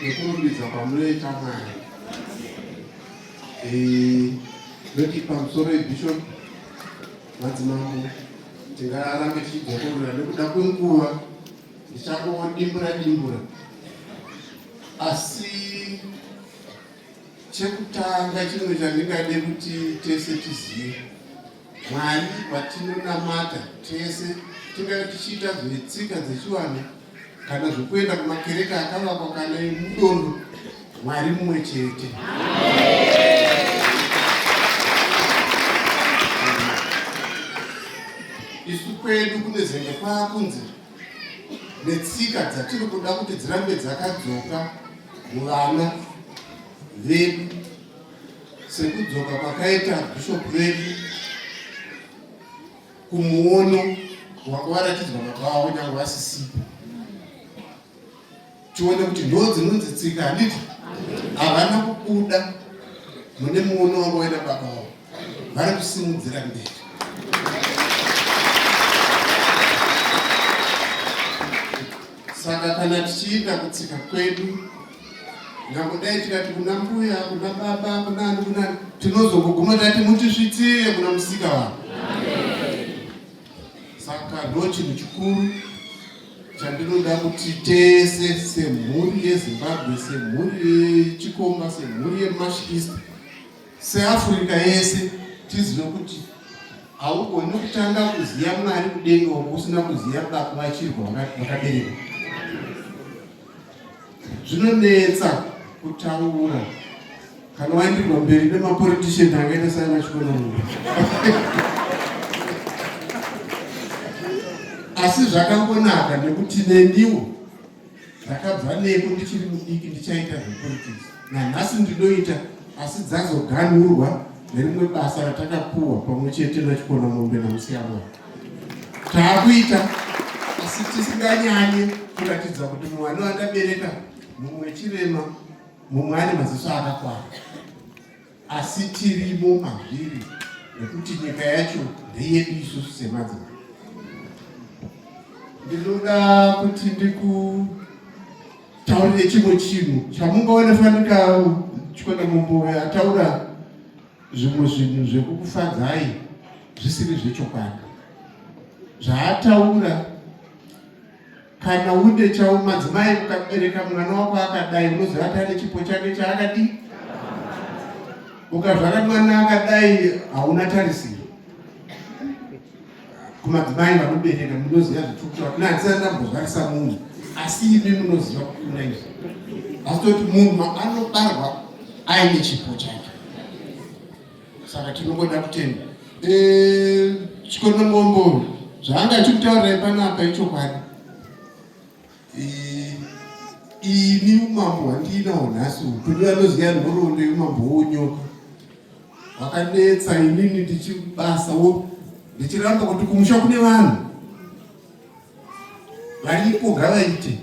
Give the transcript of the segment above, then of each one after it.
nekurumbidza kwamunoita Mwari. Eh, noti pamusoro yebishop madzimambo tingarambe tichidzokorora nekuda kwenguva ndichango dimbura asi chekutanga chimwe chandingade kuti tese tizive Mwari vatinonamata tese tingave tichiita zvetsika dzechivanhu kana zvekuenda kumakereke akavakwa kana emudondo Mwari mumwe chete. Isu kwedu kunezenge kwakunzi netsika dzatiri kuda kuti dzirambe dzakadzoka muvana vedu sekudzoka kwakaita bishop vedu kumuono wanga waratidzwa baba vavo nyange vasisipo tione kuti ndo dzinonzi tsika handiti havana kubuda mune muono wanga waina baba vavo vari kusimudzira mberi saka kana tichienda kutsika kwedu nyange dai tikati kuna mbuya kuna baba kunani kunani tinozongoguma tati mutisvitsire kuna musika vanhu saka ndo chinhu chikuru chandinoda kuti tese semhuri yeZimbabwe semhuri yeChikomba semhuri yeMash East seAfrica yese tizive kuti haugoni kutanga kuziva Mwari kudenga uko usina kuziva baba vachirwa vakaberekwa. Zvinonetsa kutaura kana waenderwa mberi nemapolitician angaita saana Chikonamombe asi zvakangonaka nekuti neniwo ndakabva neko ndichiri mudiki ndichaita zvepolitics nanhasi ndinoita asi dzazoganhurwa nerimwe basa ratakapuwa pamwe chete naChikonamombe naMusiyamwa taakuita asi tisinganyanye kuratidza kuti mwana wandabereka mumwe chirema mumwe ane maziso akakwana asi tirimo mazviri nekuti nyika yacho ndeyedu isusu semadzimai ndinoda kuti ndikutaurire chimwe chinhu chamungaone fanika Chikonamombe ataura zvimwe zvinhu zvekukufadzai zvisiri zvechokwadi zvaataura kana une chau madzimai ukabereka mwana wako akadai unoziva kuti ane chipo chake chaakadii ukazvara mwana akadai hauna tarisiro kumadzimai vanobereka munoziva zvitikuta kuna handisati ndambozvarisa munhu asi imi munoziva kukuna izvi asi toti munhu anobarwa aine chipo chake saka tinongoda kutenda eh, Chikonomombo zvaanga achikutaurirai panapa ichokwadi eh, ini umambo hwandinawo nhasi kune vanoziva nhoroondo yeumambo hwounyoka hwakanetsa inini ndichibasa wo ndichiramba kuti kumusha kune vanhu varipo ngavaite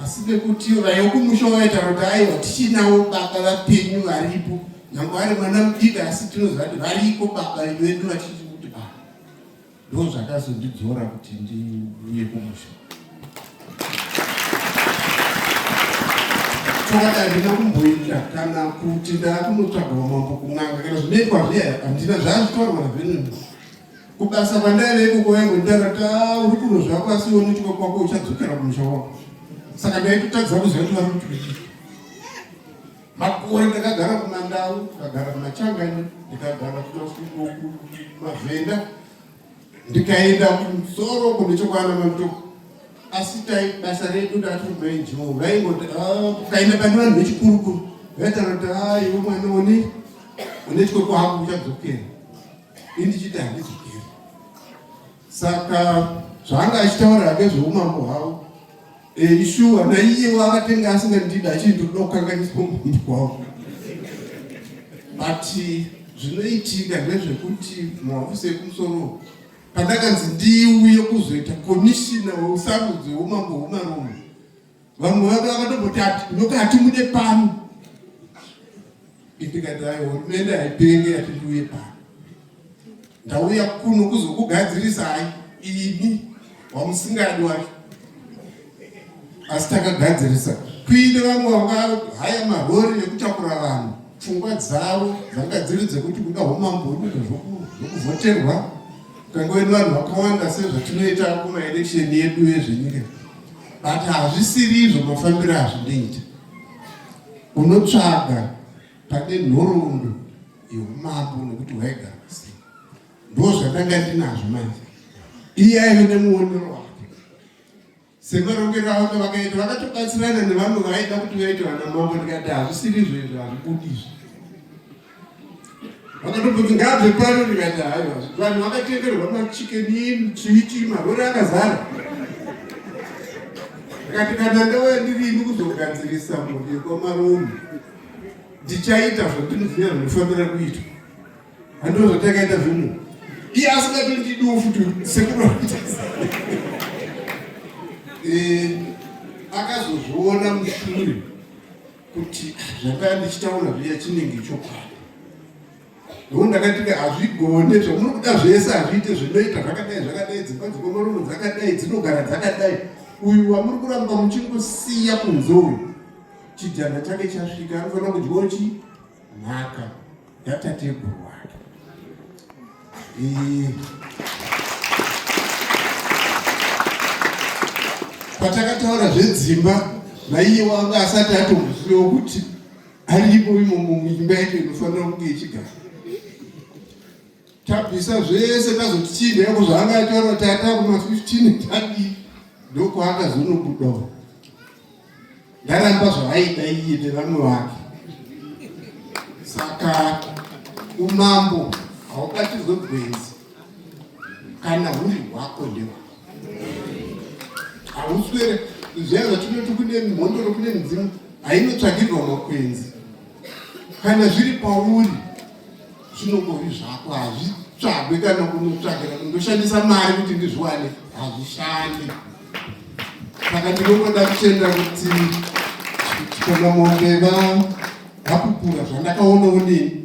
asi nekuti vaive kumusha vaita kuti aiwa tichinawo baba vapenyu varipo nyange vari mwana mudiki asi tinoziva kuti variko baba vedu vachiti kuti baba ndo zvakazondidzora kuti ndiuye kumusha chokwadi handina kumboita kana kuti ndakunotsvaga umambo kun'anga kana zvinoitwa zviya handina zvazvitaurwa nazvenini kubasa kwandaive ikoko vaingonditaura kuti ah, uri kuno zvako asi iwe unotya kwako uchadzokera kumusha wako saka ndaitotadza kuziva kuti vari kuti kudii makore ndakagara kumandau ndikagara kumachangani ndikagara kumavhenda ndikaenda kumusoro kunechokwana mamutoko asi tai basa redu ndati kumaNGO vaingoti ah, ukaenda pane vanhu vechikurukuru vaitaura kuti ah, iwe mwana une une chikwekwe hako uchadzokera ini ndichiti handidzokeri saka zvaanga achitaura hake zveumambo hwavo eh, ishuwa naiyewo akatenga asingandidi achii ndinoda kukanganiswa umambo hwavo but zvinoitika ndezvekuti muhofisi yekumusoro pandakanzi ndiuye kuzoita komishina weusarudzo weumambo hwemaRoma vamwe vake vakatomboti nyoka hatimude pano ndikati aiwa hurumende haipenge yati ndiuye pano ndauya kuno kuzokugadzirisai ini wamusingadi wacho asi takagadzirisa Kuine vamwe vangahaya marori ekutakura vanhu, pfungwa dzavo dzanga dziri dzekuti kuda umambo huri zvokuvhoterwa kangove nevanhu vakawanda sezvatinoita kumaeleksheni edu ezvenyika, but hazvisiri izvo mafambiro azvinoita. Unotsvaga pane nhoroondo yeumambo nekuti hwaigara sei. Ndozvatanga ndinazvo manje. Iye aive nemuonero wake semarongero avanga vakaita, vakatobatsirana nevamwe vaida kuti vaite vana mambo. Ndikati hazvisiri izvo, izvo hazvibudi izvo. Vakatobvunza ngaabve pano, ndikati haiwa, vanhu vakatengerwa machikeni chiichi, marori akazara. Ndikati kana ndauya ndiri ini kuzogadzirisa mhuri yekwaMaromo, ndichaita zvandinoziva zvinofanira kuitwa. Handizvo zvatakaita zvinhu. Iye asingatondidiwo futi sekuru eh, akazozviona mushure kuti zvandanga ndichitaura zviya chinenge chokwadi. Ndoo ndakati hazvigone zvamuri kuda zvese hazviite, zvinoita zvakadai zvakadai, dzimba dzekwaMaromo dzakadai, dzinogara dzakadai. Uyu wamuri kuramba muchingosiya kunze uyu, chijana chake chasvika, anofanira kudyawo chi nhaka yatateguru wake. Patakataura zvedzimba naiye wanga asati atombozivawo kuti arimo imomo muimba yacho inofanira kunge ichigara. Tabvisa zvese tazoti chienda yako zvaanga ataura tata kuma 15 tadii, ndokwaakazonobudawo. Ndaramba zvaaida iye nevamwe vake. Saka umambo haubatirwe gwenzi kana huri hwako ndehwako, hauswere zviya zvatinoti kune mhondoro kune midzimu hainotsvagirwa makwenzi. Kana zviri pauri zvinongori zvako, hazvitsvagwe kana kunotsvagira kundoshandisa mari kuti ndizviwane, hazvishandi. Saka ndinongoda kutenda kuti Chikonamombe vapupura zvandakaonawo neni,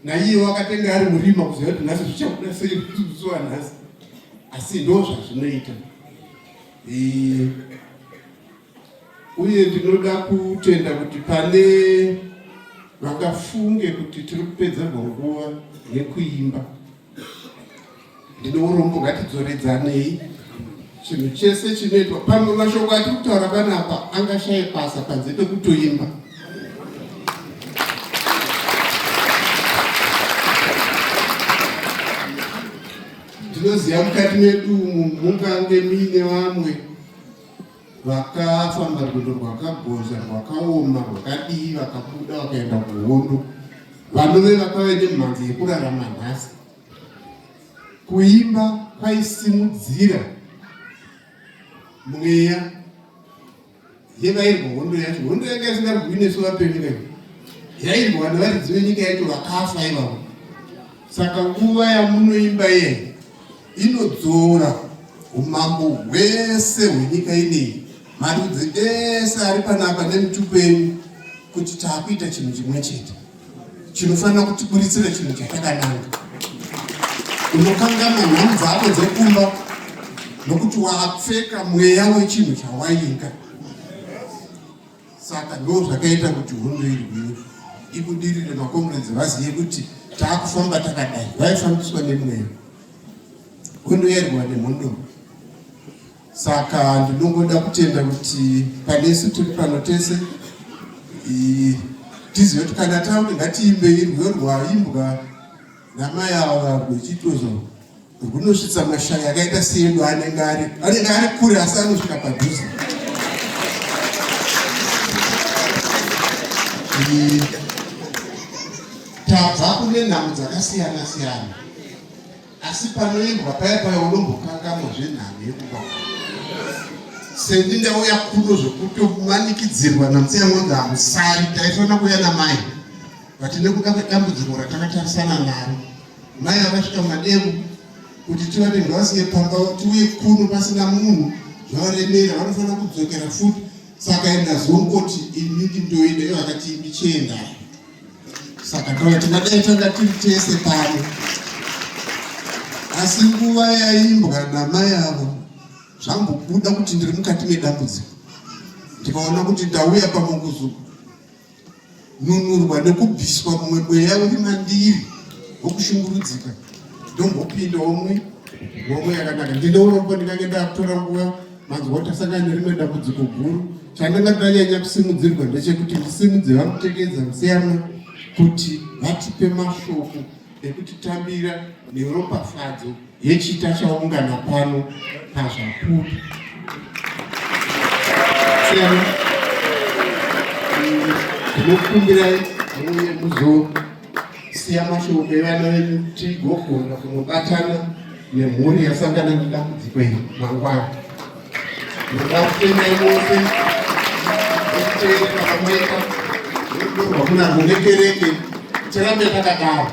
naiye wakatenga ari murima kuziva kuti nhasi zvichabuda sei musi wanhasi, asi ndo zvazvinoita. Uye ndinoda kutenda kuti pane vangafunge kuti tiri kupedzerwa nguva nekuimba. Ndine urombo, ngatidzoredzanei. Chinhu chese chinoitwa pamwe, mashoko atiri kutaura panapa angashaye basa panze pekutoimba. Ndinoziva mukati medu umu mungange muine vamwe vakafamba rwendo rwakagozha, rwakaoma, rwakadii, vakabuda vakaenda kuhondo, vanove vakave nemhanzi yekurarama nhasi. Kuimba kwaisimudzira mweya yevairwa hondo yacho. Hondo yanga isingarwiwi nesu vapenyu kai, yairwa nevaridzi venyika yacho vakafa ivavo. Saka nguva yamunoimba iye inodzora umambo hwese hwenyika ineyi, marudzi ese ari panapa nemitupo yenyu, kuti taakuita chinhu chimwe chete chinofanira kutiburitsira chinhu chatakananga. Unokanganwa nhamu dzako dzekumba nokuti wapfeka mweya wechinhu chawainga. Saka ndo zvakaita kuti hondo irwiwe ibudirire, makomredzi vazive kuti taakufamba takadai. Vaifambiswa nemweya, hondo yairwa nemhondoro. Saka ndinongoda kutenda kuti panesu tiri pano tese tizive kuti kana takuti ngatiimbei rwiyo rwaimbwa namai ava rwechitozo, rwunosvitsa mashaya akaita seedu anenge ari kure, asi anosvika padhuze. Tabva kune nhamo dzakasiyana siyana, asi panoimbwa paya paya unombokangamwa zvenhamo yekuba. Sendi ndauya kuno zvekutomanikidzirwa naMutsiya Mwanza, hamusari taifanira kuuya namai, but nekuda kwedambudziko ratakatarisana naro, mai vakasvika madevu kuti tivati ngavasiye pamba tiuye kuno pasina munhu, zvavaremera, vanofanira kudzokera futi. Saka ndazongoti inini ndoenda, ivo vakati ndichiendai. Saka tova tingadai tanga tiri tese pano, asi nguva yaimbwa namai avo zvambobuda kuti ndiri mukati medambudziko. Ndikaona kuti ndauya pamwe kuzonunurwa nekubviswa mumwe mweya uri mandiri wokushungurudzika, ndombopindawo mwe homwe yakanaka. Ndine urombo ndingange ndakutora nguva manzwa kuti tasangana nerimwe dambudziko guru. Chandanga ndanyanya kusimudzirwa ndechekuti ndisimudze vaMutekedza Museyamwa kuti vatipe mashoko ekutitambira neropafadzo yechita chaungana pano pazvapupu. Siyana, ndinokumbirai muuye muzosiya mashoko evana venyu tigogona kunobatana nemhuri yasangana nedambudziko iri mangwana. Ndinoda kutendai mose nekuteerera kwamaita, rudo rwamunarwo nekereke, tirambe takadaro.